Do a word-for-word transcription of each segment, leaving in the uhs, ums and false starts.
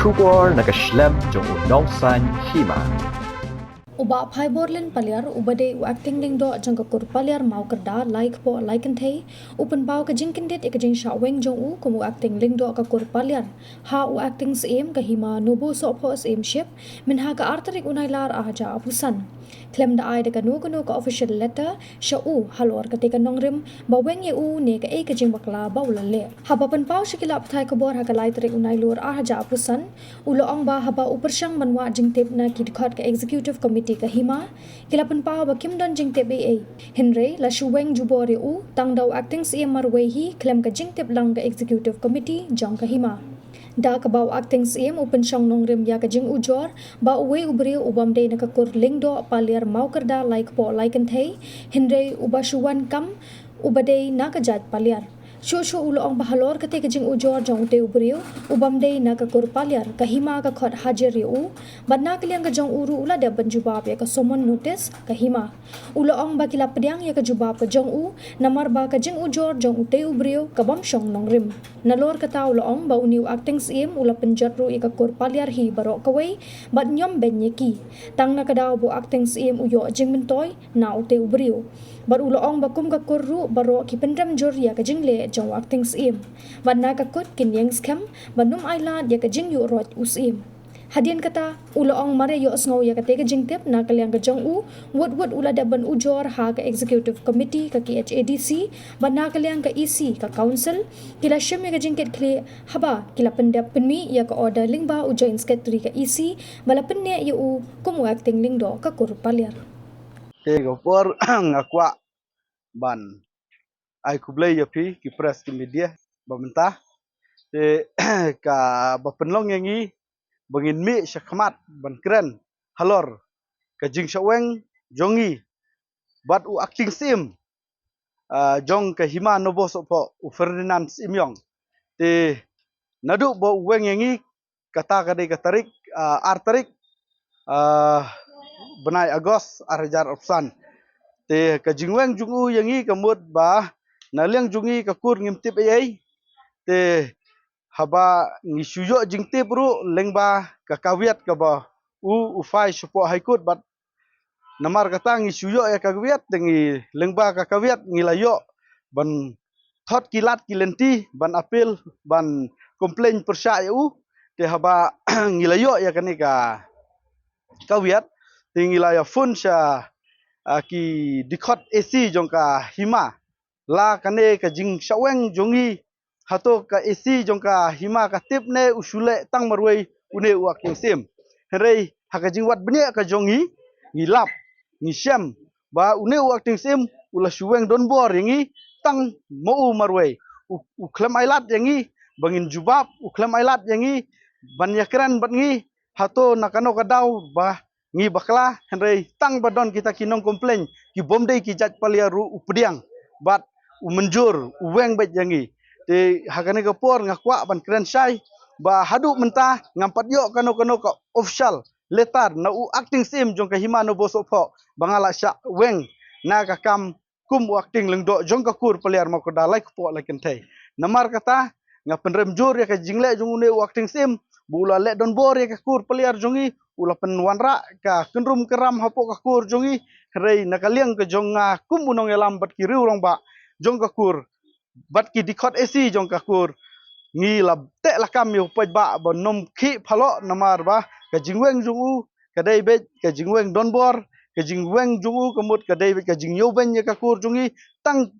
Khubor na ka shlem jong u nongsaiñ hima. U Bah Phaiborlin Paliar, uba dei u acting lyngdoh jong ka kur Paliar Mawkyrda Laikpoh Laikynthei, u pynpaw ka jingkyndit ïa ka jingshah weng jong u kum u acting lyngdoh ka kur Paliar ha u acting Syiem ka Hima Nobosohphoh Syiemship, mynha ka ar tarik u Nailar ar hajar arphew san. Khlem da ai da kano kano ka official letter sha u halor kata ka nongrim ba weng ïa u ne kaei ka jingbakla ba u la leh. Haba pynpaw sha ki lad pathai khubor ha ka lai tarik u Nailur ar hajar arphew san, u la ong ba haba u pyrshang ban wad jingtip na ki dkhot ka Executive Committee ka Hima, ki la pynpaw ba kim don jingtip ei ei. Hynrei la shu weng jubor ïa u, tang da u acting Syiem marwei hi khlem ka jingtip lang ka Executive Committee jong ka Hima. Da kaba u acting Syiem u pynshong nongrim ïa ka jingujor ba uwei u briew u bym dei na ka kur lyngdoh Paliar Mawkyrda Laikpoh Laikynthei, hynrei uba shu wan kam uba dei na ka jait Paliar. Shuh shuh u la ong ba halor kata ka jingujor jong utei u briew u bym dei na ka kur Paliar, ka Hima ka khot hajir ïa u, bad na ka liang ka jong u ruh u la dep ban jubab ïa ka summon notice ka Hima. U la ong ba ki la pdiang ïa ka jubab ka jong u, namar ba ka jingujor jong utei u briew ka bym shong nongrim. Nalor kata u la ong ba une u acting Syiem u la pynjot ruh ïa ka kur Paliar hi baroh kawei bad ñiom beiñ ïa ki. Tang na ka daw ba u acting Syiem u ïoh jingmyntoi na utei u briew. Bad u la ong ba kum ka kur ruh baroh ki pynrem jur ïa ka jingleh jong u acting Syiem. Bad na ka kut kin ïeng skhem ban ym ailad ïa ka jingïuh roit u Syiem. Hadien kata, u la ong mar ïa ïohsngew ïa kata ka jingtip na ka liang ka jong u, wut wut u la dep ban ujor ha ka Executive Committee ka K H A D C, bad na ka liang ka E C ka Council, ki la shim ïa ka jingkitkhlieh haba ki la pyndep pynmih ïa ka order lyngba u Joint Secretary ka E C ba la pynneh ïa u kum u acting lyngdoh ka kur Paliar. Te ka por nga kwah ban ai khublei ïa phi ki press ki media ba mynta. Te kaba pynlong ïa ngi ba ngin mih sha khmat ban kren halor ka jingshah weng jong ngi bad u acting Syiem, ah, jong ka Hima Nobosohphoh, u Ferdinand Syiemiong. Te naduh ba u weng ïa ngi, kata ka dei ka tarik, ah, ar tarik, ah, bnai August ar hajar arphew san. Te ka jingweng jong u ïa ngi ka mut ba na liang jong ngi ka kur ngim tip ei ei. Te haba ngi shu ïoh jingtip ruh lyngba ka kawiat kaba u u file shapoh High Court, bad namar kata ngi shu ïoh ïa ka kawiat, te ngi lyngba ka kawiat ngi la ïoh ban thot ki lad ki lynti ban appeal, ban complain pyrshah ïa u. Te haba ngi la ïoh ïa kane ka kawiat, te ngi la ïa phone sha, ah, ki dkhot A C jong ka Hima, la kane ka jingshah weng jong ngi, hato ka A C jong ka Hima ka tip ne u shu leh tang marwei une u acting Syiem. Hynrei ha ka jingwad bniah ka jong ngi, ngi lap, ngi shem ba une u acting Syiem u la shu weng donbor ïa ngi tang ma u marwei. U, u khlem ailad ïa ngi ba ngin jubab, u khlem ailad ïa ngi ban ïakren bad ngi, hato na kano ka daw ba ngi bakla, hynrei tang ba don kita ki nong complain ki bym dei ki jait Paliar ruh u pdiang bad u mynjur, u weng beit ïa ngi. Te ha kane ka por nga kwah ban kren shai ba haduh mynta ngam pat ïoh kano kano ka official letter na u acting Syiem jong ka Hima Nobosohphoh ba nga la shah weng na ka kam kum u acting lyngdoh jong ka kur Paliar Mawkyrda Laikpoh Laikynthei. Namar kata nga pynrem jur ïa ka jingleh jong une u acting Syiem ba u la leh donbor ïa ka kur Paliar jong ngi, u la pynwanrah ka kynrum kynram hapoh ka kur jong ngi. Hynrei na ka liang ka jong nga kum u nongïalam bad ki riew rangbah jong ka kur bad ki dkhot A C jong ka kur, ngi la teh lakam ïa u paidbah ba nym khih phaloh namar ba ka jingweng jong u ka dei beit ka jingweng donbor, ka jingweng jong u ka mut ka dei beit ka jingïewbeiñ ïa ka kur jong ngi, tang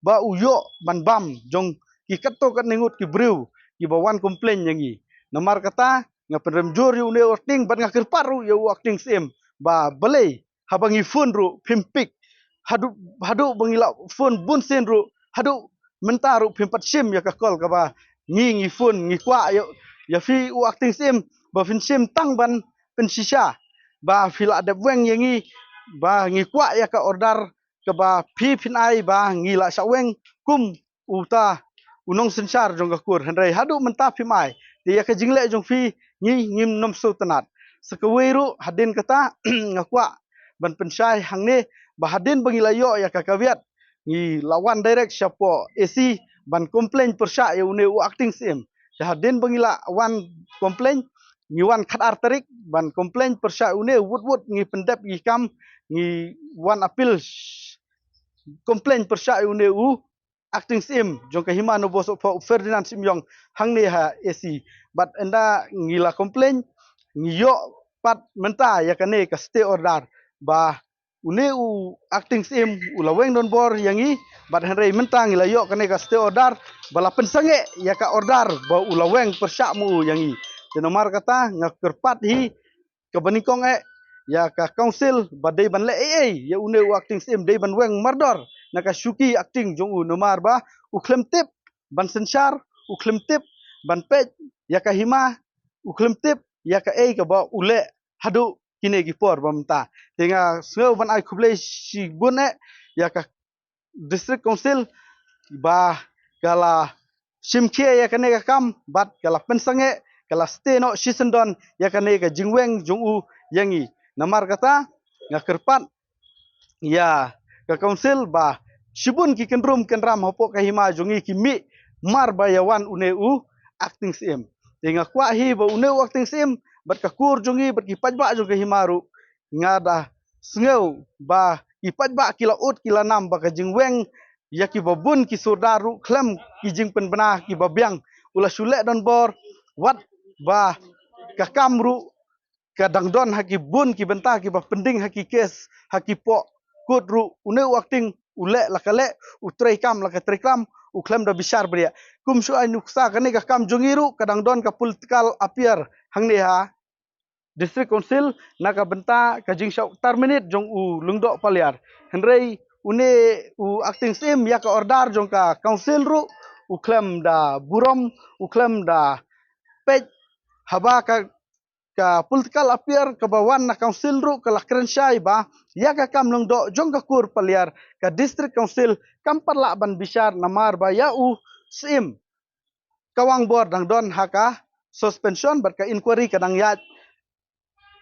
ba u ïoh ban bam jong ki katto katne ngut ki briew kiba wan complain ïa ngi. Namar kata nga pynrem jur ïa une u acting bad nga kyrpad ruh ïa u acting Syiem ba balei haba ngi phone ruh phim pick. Haduh, haduh ba ngi la phone bun sien ruh, haduh mynta ruh phim pat shim ïa ka call kaba ngi, ngi phone, ngi kwah ïa, ïa phi u acting Syiem ba phin shim tang ban pynshisha ba phi la dep weng ïa ngi, ba ngi kwah ïa ka order kaba phi phin ai ba ngi la shah weng kum uta u nongsynshar jong ka kur, hynrei haduh mynta phim ai. Te ïa ka jingleh jong phi ngi ngim nym sngewtynnat. Sa kawei ruh hadien kata nga kwah ban pynshai hangne ba hadien ba ngi la ïoh ïa ka kawiat, ngi la wan direct shapoh A C ban complain pyrshah ïa une u acting Syiem. Te hadien ba ngi la wan complain, ngi wan khat ar tarik ban complain pyrshah une u wut wut, ngi pyndep ïa ki kam, ngi wan appeal complain pyrshah une u acting syiem jong ka hima Nobosohphoh, u Ferdinand Shimeïong, hangne ha A C. Bad ynda ngi la complain, ngi ïoh pat mynta ïa kane ka stay order ba une u acting syiem u la weng donbor ïa ngi, bad hynrei mynta ngi la ïoh kane ka stay order ba la pynsangeh ïa ka order ba u la weng pyrshah mo u ïa ngi. Te namar kata nga kyrpad hi kaba nyngkong eh ïa ka council ba dei ban leh ei ei ïa une u acting syiem, dei ban weng mardor na ka shuki acting jong u, namar ba u khlem tip ban synshar, u khlem tip ban peit ïa ka hima, u khlem tip ïa kaei kaba u leh haduh kine ki por ba mynta. Te nga sngew ban ai khublei shibun eh ïa ka District Council ba ka la shim khia ïa kane ka kam bad ka la pynsangeh, ka la stay noh shisyndon ïa kane ka jingweng jong u ïa ngi. Namar kata nga kyrpad ïa ka council ba shibun ki kynrum kynram hapoh ka hima jong ngi ki mih mar ba ïa wan une u acting syiem. Te nga kwah hi ba une u acting syiem bad ka kur jong ngi bad ki paidbah jong ka hima ruh, nga da sngew ba ki paidbah ki la ud ki la nam ba ka jingweng ïa kiba bun ki sordar ruh khlem ki jingpynbna kiba biang u la shu leh donbor, wat ba ka kam ruh ka dang don ha ki bun ki bynta kiba pending ha ki kes ha ki poh kut ruh, une u acting u leh la ka leh, u treikam la ka treikam, u khlem da bishar bniah. Kum shu ai nuksa, kane ka kam jong ngi ruh ka dang don ka political affair hangne ha District Council na ka bynta ka jingshah terminate jong u Lyngdoh Paliar. Hynrei une u acting syiem ïa ka order jong ka council ruh u khlem da burom, u khlem da peit, haba ka ka political affair kaba wan na council ruh ka la kren shai ba ïa ka kam Lyngdoh jong ka kur Paliar ka District Council kam pat lah ban bishar, namar ba ïa u syiem ka wangbor dang don ha ka suspension bad ka inquiry ka dang ïaid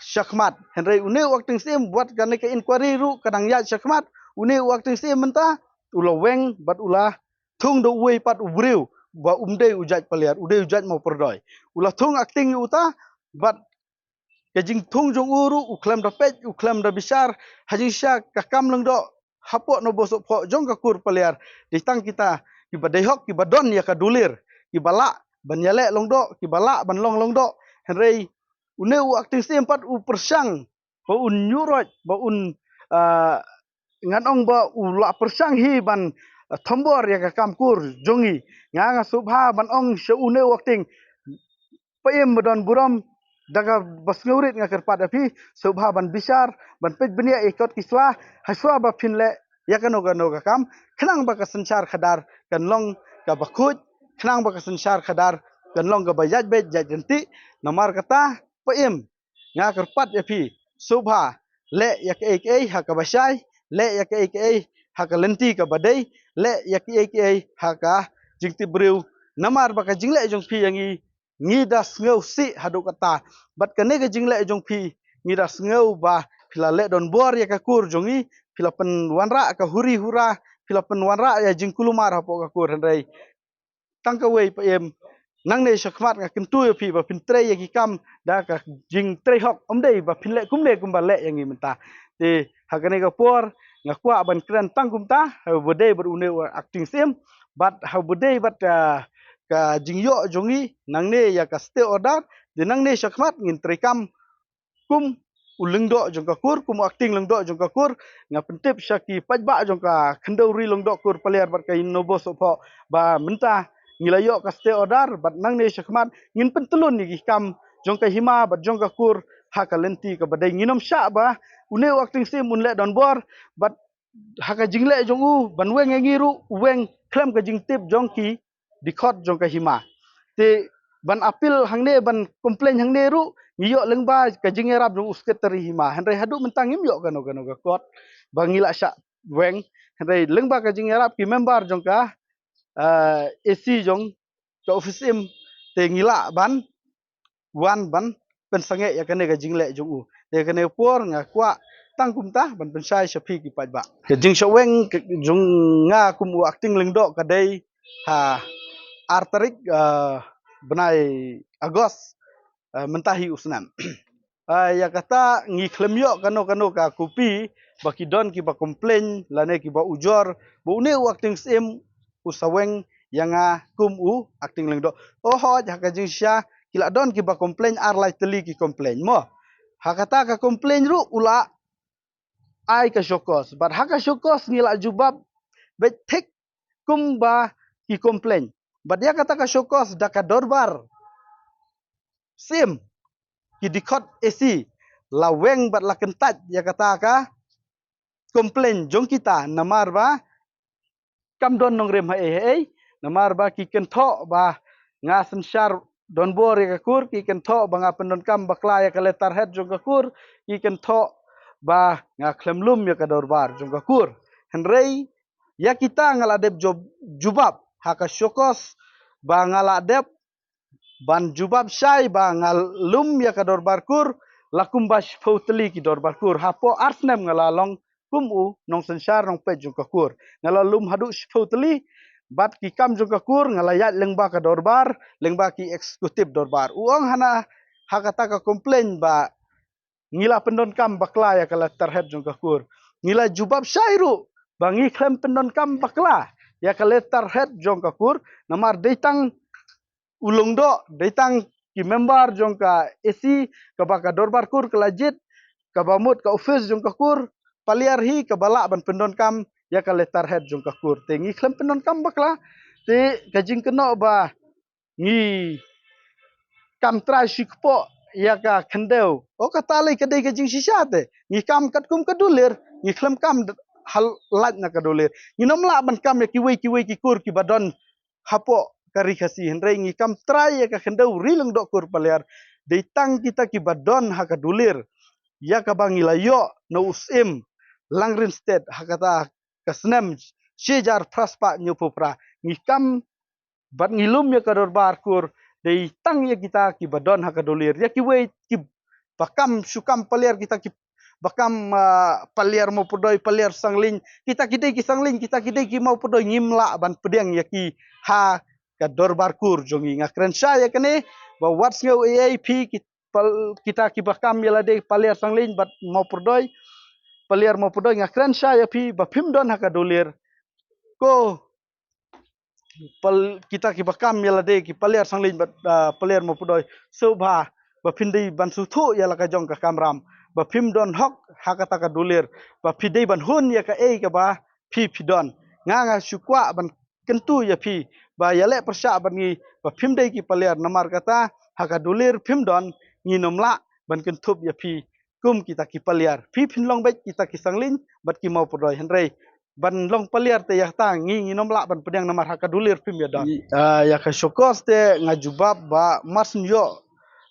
shakhmat. Hynrei une u acting syiem, wat kane ka inquiry ruh ka dang ïaid shakhmat, une u acting syiem mynta u la weng bad u la thung da uwei pat u briew ba um dei u jait Paliar, u dei u jait Mawpyrdoi. U la thung acting ïa uta bad ka jingthung jong u ruh u khlem da peit, u khlem da bishar ha jingshisha ka kam Lyngdoh hapoh Nobosohphoh jong ka kur Paliar. Dei tang kita kiba dei hok, kiba don ïa ka dulir, kiba lah ban ïaleh Lyngdoh, kiba lah ban long Lyngdoh. Hynrei une u acting syiem pat u pyrshang ba un ñiuhroit, ba un, ah, ngan ong ba u la pyrshang hi ban, ah, thombor ïa ka kam kur jong ngi. Nga nga sngewbha ban ong sha une u acting, Paiem ba don burom, da kaba sngewrit nga kyrpad ïa phi, sngewbha ban bishar, ban peit bniah ïa kot ki sla, ha shuwa ba phin leh ïa kano kano ka kam, khnang ba ka synshar khadar kan long kaba khuid, khnang ba ka synshar khadar kan long kaba ïaid beit ïaid ryntih. Namar kata, paiem, nga kyrpad ïa phi, sngewbha leh ïa kaei kaei ha kaba shai, leh ïa kaei kaei ha ka lynti kaba dei, leh ïa kaei kaei ha ka jingtip briew. Namar ba ka jingleh jong phi ïa ngi, ngi da sngewsih haduh katta. Bad kane ka jingleh jong phi, ngi da sngew ba phi la leh donbor ïa ka kur jong ngi, phi la pynwanrah ka huri hura, phi la pynwanrah ïa jingkulmar hapoh ka kur. Hynrei tang kawei, paiem, nangne shakhmat nga kyntu ïa phi ba phin trei ïa ki kam da ka jingtrei hok, ym dei ba phin leh kumne kumba leh ïa ngi mynta. Te ha kane ka por nga kwah ban kren tang kumta, ha ba dei bad une u acting syiem, bad ha ba dei bad ka, ka jingïoh jong ngi nangne ïa ka stay order, te nangne shakhmat ngin treikam kum u Lyngdoh jong ka kur, kum u acting Lyngdoh jong ka kur. Nga pyntip sha ki paidbah jong ka khyndew ri Lyngdoh, kur Paliar bad ka Nobosohphoh ba mynta ngi la ïoh ka stay order, bad nangne shakhmat ngin pyntlun ïa ki kam jong ka hima bad jong ka kur ha ka lynti kaba dei. Ngin ym shah ba une u acting syiem un leh donbor, bad ha ka jingleh jong u ban weng ïa ngi ruh, u weng khlem ka jingtip jong ki dkhot jong ka hima. Te ban appeal hangne, ban complain hangne ruh, ngi ïoh lyngba ka jingïarap jong u secretary hima. Hynrei haduh mynta ngim ïoh kano kano ka kot ba ngi la shah weng. Hynrei lyngba ka jingïarap ki member jong ka, ah, A C jong ka office im, te ngi lah ban wan ban pynsangeh ïa kane ka jingleh jong u. Te kane por nga kwah tang kumta ban pynshai sha phi ki paidbah. Ka jingshah weng ka jong nga kum u acting Lyngdoh ka dei ha ar tarik, ah, bnai August eh, mynta hi u snem. Ah, ïa kata ngi khlem ïoh kano kano ka kopi ba ki don kiba complain lane kiba ujor ba une u acting syiem u saweng ïa nga kum u acting lyngdoh. Oh, hooid, ha ka jingshisha ki la don kiba complain, ar lai tylli ki complain mo. Ha kata ka complain ruh u la ai ka show cause. Bad ha ka show cause ngi la jubab beit thik kumba ki complain. Bad ïa kata ka show cause da ka dorbar syiem, ki dkhot A C la weng bad la kyntait ïa kata ka complain jong kita, namar ba kam don nongrim ha ei ha ei, namar ba ki kynthoh ba nga synshar donbor ïa ka kur, ki kynthoh ba nga pyndonkam bakla ïa ka letterhead jong ka kur, ki kynthoh ba nga khlem lum ïa ka dorbar jong ka kur. Hynrei ïa kita nga la dep ju-, jubab ha ka show cause ba nga la dep ban jubab shai ba nga lum ïa ka dorbar kur la kumba shiphew tylli ki dorbar kur. Hapoh ar snem nga la long kum u nongsynshar nongpeit jong ka kur, nga la lum haduh shiphew tylli. Bad ki kam jong ka kur nga la ïaid lyngba ka dorbar, lyngba ki executive dorbar. U ong hana ha kata ka complain ba ngi la pyndonkam bakla ïa ka letterhead jong ka kur. Ngi la jubab shai ruh ba ngi khlem pyndonkam bakla ïa ka letterhead jong ka kur, namar dei tang u lyngdoh, dei tang ki member jong ka A C kaba ka dorbar kur ka la jied, kaba mut ka office jong ka kur paliar hi kaba lah ban pyndonkam ïa ka letterhead jong ka kur. Te ngi khlem pyndonkam bakla, te ka jingkynnoh ba ngi kam trai shi kpoh ïa ka khyndew. O, kata lei ka dei ka jingshisha te. Ngi kam katkum ka dulir, ngi khlem kam d-, hal lait na ka dulir. Ngin ym lah ban kam ïa kiwei kiwei ki kur kiba don hapoh ka ri Khasi, hynrei ngi kam trai ïa ka khyndew ri lyngdoh kur paliar. Dei tang kita kiba don ha ka dulir ïa kaba ngi la ïoh na u syiem Langrin State ha kata ka snem shi hajar phra spah hynñiewphew phra. Ngi kam bad ngi lum ïa ka dorbar kur dei tang ïa kita kiba don ha ka dulir. Ïa kiwei kiba kam shu kam paliar, kita kiba kam, ah, paliar mawpdoi, paliar sangling, kita ki dei ki sangling, kita ki dei ki mawpdoi, ngim lah ban pdiang ïa ki ha ka dorbar kur jong ngi. Nga kren shai ïa kane ba wat sngew ei ei phi ki pal-, kita kiba kam ïa lade paliar sangling bad mawpdoi, paliar mawpdoi, nga kren shai ïa phi ba phim don ha ka dulir. Ko pal-, kita kiba kam ïa lade ki paliar sangling bad, ah, paliar mawpdoi, sngewbha ba phin dei ban sngewthuh ïa la ka jong ka kamram, ba phim don hok ha kata ka dulir, ba phi dei ban hun ïa kaei kaba phi phi don. Nga nga shu kwah ban kyntu ïa phi ba ïaleh pyrshah bad ngi ba phim dei ki paliar, namar kata ha ka dulir phim don, ngin ym lah ban kynthup ïa phi kum kita ki paliar. Phi phin long beit kita ki sangling bad ki mawpdoi, hynrei ban long paliar te ïa kata ngi ngin ym lah ban pdiang, namar ha ka dulir phim ïa don. Ïa, ah, ïa ka show cause te nga jubab ba mar shu ïoh,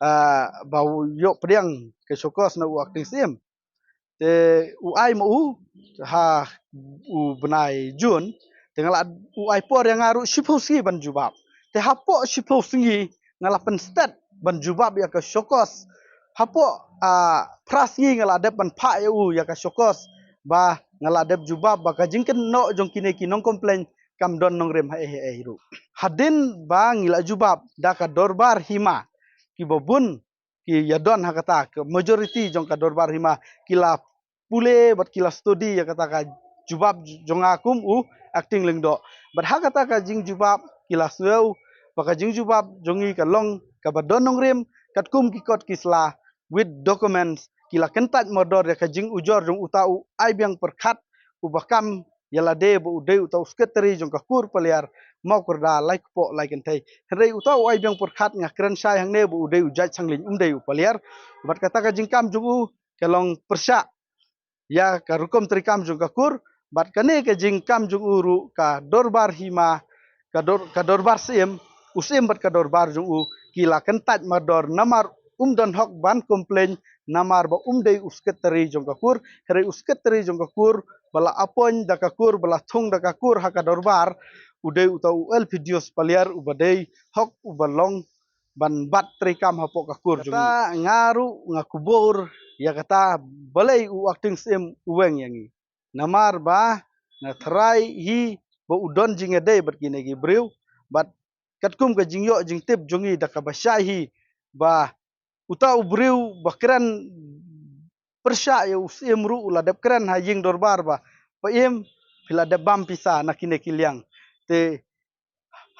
ah, ba u ïoh pdiang ka show cause na u acting syiem. Te u ai ma u ha u bnai June, te nga la u ai por ïa nga ruh shiphew sngi ban jubab. Te hapoh shiphew sngi nga la pynstet ban jubab ïa ka show cause. Hapoh, ah, phra sngi nga la dep ban phah ïa u ïa ka show cause ba nga la dep jubab ba ka jingkynnoh jong kine ki nongcomplain kam don nongrim ha ei ha ei ruh. Hadien ba ngi la jubab da ka dorbar hima, kiba bun ki ïa don ha kata, ka majority jong ka dorbar hima ki la pule bad ki la study ïa kata ka jubab jong nga kum u acting lyngdoh. Bad ha kata ka jingjubab ki la sngew ba ka jingjubab jong ngi ka long kaba don nongrim katkum ki kot ki sla with documents. Ki la kyntait mardor ïa ka jingujor jong uta u Aibiang Pyrkhat uba kam ïa lade ba u dei uta u secretary jong ka kur paliar Mawkyrda lai kpoh lai kynthei. Hynrei uta u Aibiang Pyrkhat nga kren shai hangne ba u dei u jait sangling, um dei u paliar. Bad kata ka jingkam jong u ka long pyrshah ïa ka rukom treikam jong ka kur, bad kane ka jingkam jong u ruh ka dorbar hima, ka dor-, ka dorbar syiem, u syiem bad ka dorbar jong u ki la kyntait mardor, namar um don hok ban complain, namar ba um dei u secretary jong ka kur. Hynrei u secretary jong ka kur ba la appoint da ka kur, ba la thung da ka kur ha ka dorbar, u dei uta u Elpidius paliar uba dei hok uba long ban bat treikam hapoh ka kur jong ngi. Kata nga ruh nga kubur ïa kata balei u acting syiem u weng ïa ngi. Namar ba nga tharai hi ba u don jingïadei bad kine ki briew, bad katkum ka jingïoh jingtip jong ngi da kaba shai hi ba uta u briew ba kren pyrshah ïa u Syiem ruh u la dep kren ha ïing dorbar ba, pa Im, phi la dep bam pisa na kine ki liang. Te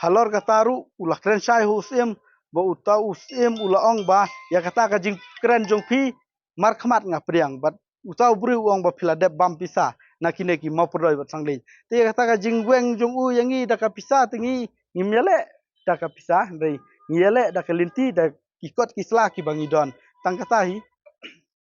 halor kata ruh u la kren shai ha u Syiem, ba uta u Syiem u la ong ba ïa kata ka jingkren jong phi markhmat nga pdiang, bad uta u briew u ong ba phi la dep bam pisa na kine ki mawpdoi bad sangdei. Te ïa kata ka jingweng jong u ïa ngi da ka pisa te ngi ngim ïaleh da ka pisa, hynrei ngi ïaleh da ka lynti, da ki kot ki sla kiba ngi don. Tang kata hi,